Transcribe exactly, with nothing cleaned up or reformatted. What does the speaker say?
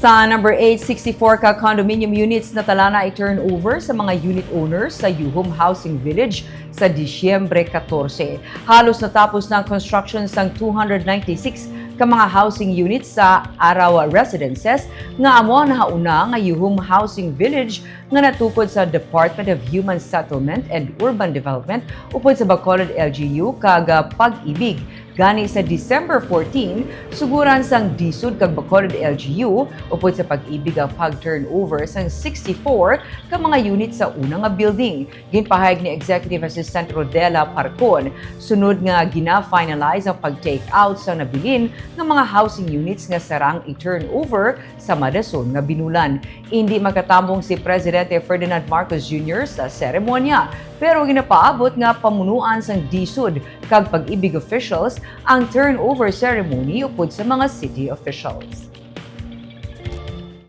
Sa number eight, sixty-four ka condominium units na tala na i-turnover sa mga unit owners sa Yuhum Housing Village sa Disyembre katorse. Halos natapos na ang construction sang two hundred ninety-six ka mga housing units sa Araw Residences nga amo ang nahauna nga Yuhum Housing Village nga natukod sa Department of Human Settlement and Urban Development upod sa Bacolod L G U kag, ah, Pag-ibig. Gani sa December fourteen, suguran sang DSUD kag Bacolod L G U upod sa Pag-ibig ang pag-turnover sang sixty-four ka mga unit sa una nga building. Ginpahayag ni Executive Assistant Rodela Parcon, sunod nga gina-finalize ang pag-take out sang nabilin nga mga housing units nga sarang i-turnover sa madason nga binulan. Indi makatabong si Presidente Ferdinand Marcos Junior sa seremonya, pero ginapaabot nga pamunuan sang DSUD kag Pag-ibig officials ang turnover ceremony upod sa mga city officials.